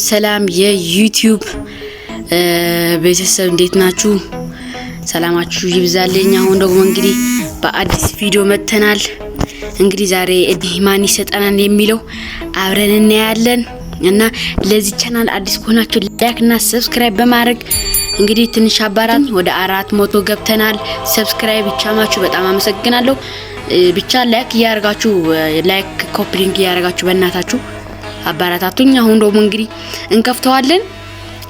ሰላም የዩቲዩብ ቤተሰብ፣ እንዴት ናችሁ? ሰላማችሁ ይብዛልኝ። አሁን ደግሞ እንግዲህ በአዲስ ቪዲዮ መጥተናል። እንግዲህ ዛሬ እድህ ማን ይሰጠናል የሚለው አብረን እናያለን እና ለዚህ ቻናል አዲስ ከሆናችሁ like እና subscribe በማድረግ እንግዲህ ትንሽ አባራት ወደ 400 ገብተናል። Subscribe ብቻማችሁ በጣም አመሰግናለሁ። ብቻ like እያደረጋችሁ፣ like copy link እያደረጋችሁ በእናታችሁ አባራታቱኝ። አሁን ደግሞ እንግዲህ እንከፍተዋለን።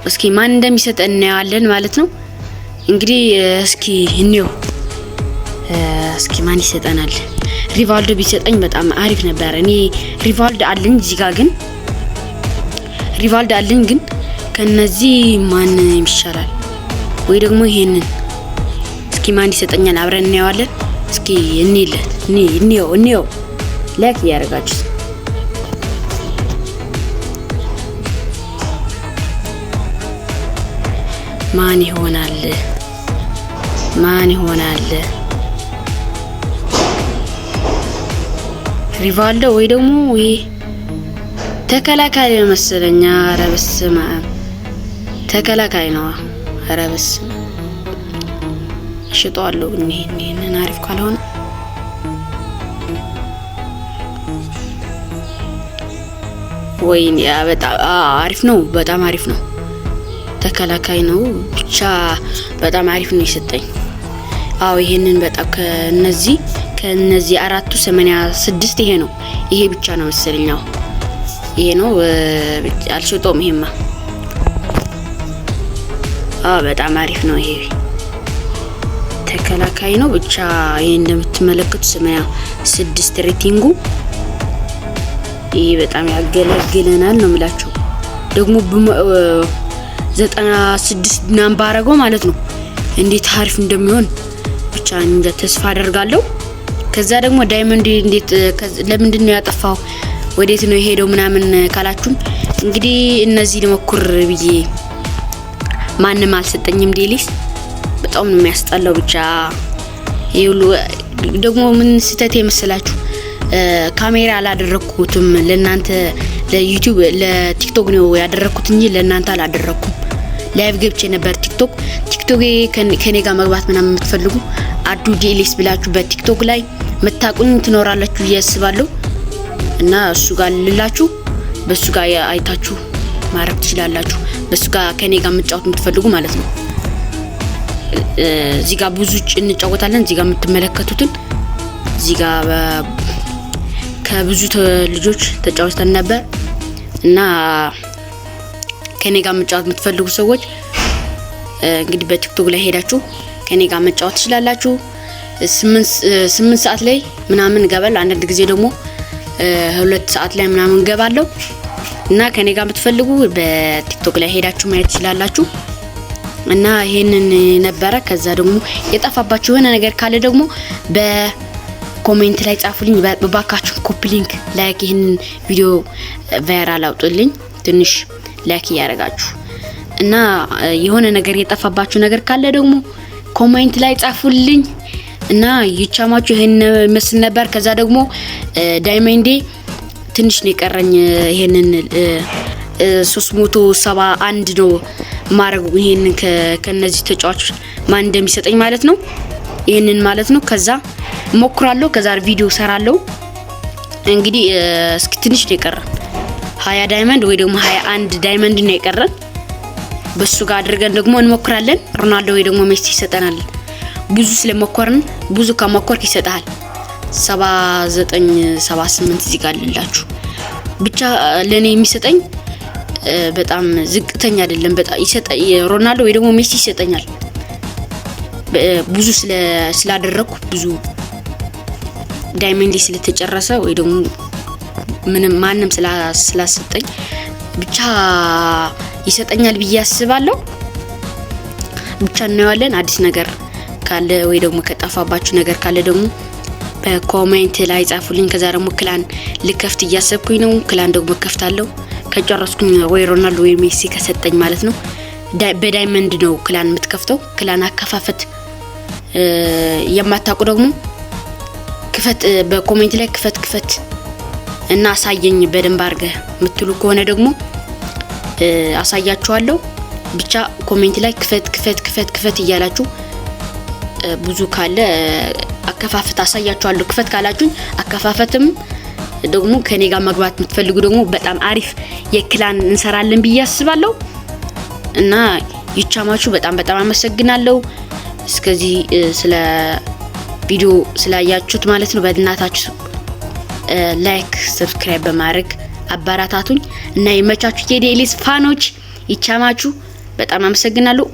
እስኪ ማን እንደሚሰጠን እናየዋለን ማለት ነው። እንግዲህ እስኪ እንየው። እስኪ ማን ይሰጠናል? ሪቫልዶ ቢሰጠኝ በጣም አሪፍ ነበር። እኔ ሪቫልዶ አለኝ እዚህ ጋር፣ ግን ሪቫልዶ አለኝ፣ ግን ከነዚህ ማን ይሻላል? ወይ ደግሞ ይሄንን እስኪ ማን ይሰጠኛል? አብረን እናየዋለን። እስኪ እንይለት፣ እንየው እንየው። Like እያደረጋችሁ ማን ይሆናል? ማን ይሆናል? ሪቫልዶ ወይ ደግሞ ይሄ ተከላካይ መሰለኛ። ኧረ በስመ አብ፣ ተከላካይ ነው። ኧረ በስመ አብ፣ እሸጠዋለሁ። ይሄንን አሪፍ ካልሆነ ወይኔ፣ በጣም አሪፍ ነው። በጣም አሪፍ ነው። ተከላካይ ነው። ብቻ በጣም አሪፍ ነው የሰጠኝ። አዎ፣ ይሄንን በጣም ከነዚህ አራቱ 86 ይሄ ነው። ይሄ ብቻ ነው መሰለኝ። አዎ፣ ይሄ ነው። አልሸጠውም። ይሄማ አዎ በጣም አሪፍ ነው። ይሄ ተከላካይ ነው። ብቻ ይሄ እንደምትመለከቱ 86 rating ኡ፣ ይሄ በጣም ያገለግለናል ነው የምላቸው። ደግሞ 96 ምናምን ባረገው ማለት ነው እንዴት አሪፍ እንደሚሆን ብቻ እንጃ፣ ተስፋ አደርጋለሁ። ከዛ ደግሞ diamond እንዴት፣ ለምንድን ነው ያጠፋው፣ ወዴት ነው የሄደው ምናምን ካላችሁም እንግዲህ እነዚህ ልሞክር ብዬ ማንም አልሰጠኝም። Dailies በጣም ነው የሚያስጠላው። ብቻ ይሄ ሁሉ ደግሞ ምን ስህተት የመሰላችሁ፣ ካሜራ አላደረኩትም። ለእናንተ ለዩቲዩብ ለቲክቶክ ነው ያደረኩት እንጂ ለእናንተ አላደረኩም። Live ገብቼ ነበር ቲክቶክ። ቲክቶክ ከኔ ጋር መግባት ምናምን የምትፈልጉ አዱ ዲኤልኤስ ብላችሁ በቲክቶክ ላይ መታቁኝ ትኖራላችሁ ብዬ አስባለሁ። እና እሱ ጋር ልላችሁ በሱ ጋር አይታችሁ ማድረግ ትችላላችሁ። በሱ ጋር ከኔ ጋር መጫወት የምትፈልጉ ማለት ነው። እዚህ ጋር ብዙ እንጫወታለን። እዚህ ጋር የምትመለከቱትን እዚህ ጋር ከብዙ ልጆች ተጫውተን ነበር እና ከኔ ጋር መጫወት የምትፈልጉ ሰዎች እንግዲህ በቲክቶክ ላይ ሄዳችሁ ከኔ ጋር መጫወት ትችላላችሁ። 8 ሰዓት ላይ ምናምን እገባለሁ። አንዳንድ ጊዜ ደግሞ 2 ሰዓት ላይ ምናምን እገባለሁ እና ከኔ ጋር የምትፈልጉ በቲክቶክ ላይ ሄዳችሁ ማየት ትችላላችሁ። እና ይሄንን ነበረ። ከዛ ደግሞ የጠፋባችሁ የሆነ ነገር ካለ ደግሞ በ comment ላይ ጻፉልኝ። በባካችሁ copy link፣ like፣ ይህንን ቪዲዮ viral አውጡልኝ ትንሽ like እያደረጋችሁ እና የሆነ ነገር የጠፋባችሁ ነገር ካለ ደግሞ comment ላይ ጻፉልኝ እና ይቻማችሁ። ይሄን መስል ነበር። ከዛ ደግሞ diamond ኤ ትንሽ ነው የቀረኝ። ይሄንን 371 ነው ማድረግ፣ ይሄንን ከነዚህ ተጫዋቾች ማን እንደሚሰጠኝ ማለት ነው። ይሄንን ማለት ነው። ከዛ ሞክራለሁ። ከዛ ቪዲዮ ሰራለሁ። እንግዲህ እስኪ ትንሽ ነው የቀረን፣ 20 diamond ወይ ደግሞ 21 diamond ነው የቀረን። በሱ ጋር አድርገን ደግሞ እንሞክራለን። ሮናልዶ ወይ ደግሞ ሜሲ ይሰጠናል። ብዙ ስለሞከርን፣ ብዙ ከሞከርክ ይሰጣል። 79 78 እዚህ ጋር አለላችሁ። ብቻ ለኔ የሚሰጠኝ በጣም ዝቅተኛ አይደለም። በጣም ይሰጠ ሮናልዶ ወይ ደግሞ ሜሲ ይሰጠኛል። ብዙ ስላደረኩ፣ ብዙ diamond ስለተጨረሰ ወይ ደግሞ ምንም ማንም ስላሰጠኝ ብቻ ይሰጠኛል ብዬ አስባለሁ። ብቻ እናየዋለን። አዲስ ነገር ካለ ወይ ደግሞ ከጠፋባችሁ ነገር ካለ ደግሞ በ comment ላይ ጻፉልኝ። ከዛ ደግሞ clan ልከፍት እያሰብኩኝ ነው። Clan ደግሞ ከፍታለሁ ከጨረስኩኝ፣ ወይ ሮናልዶ ወይ ሜሲ ከሰጠኝ ማለት ነው። በ diamond ነው clan የምትከፍተው። Clan አከፋፈት የማታውቁ ደግሞ ክፈት፣ በ comment ላይ ክፈት ክፈት እና አሳየኝ በደንብ አድርገህ የምትሉ ከሆነ ደግሞ አሳያችኋለሁ። ብቻ comment ላይ ክፈት ክፈት ክፈት ክፈት እያላችሁ ብዙ ካለ አከፋፈት አሳያችኋለሁ። ክፈት ካላችሁኝ አከፋፈትም ደግሞ ከኔ ጋር መግባት የምትፈልጉ ደግሞ በጣም አሪፍ የ clan እንሰራለን ብዬ አስባለሁ። እና ይቻማችሁ። በጣም በጣም አመሰግናለሁ እስከዚህ ስለ ቪዲዮ ስላያችሁት ማለት ነው። በእናታችሁ like፣ subscribe በማድረግ አበረታቱኝ እና ይመቻችሁ። የዴሊስ fan ኦች ይቻማችሁ። በጣም አመሰግናለሁ።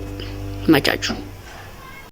ይመቻችሁ።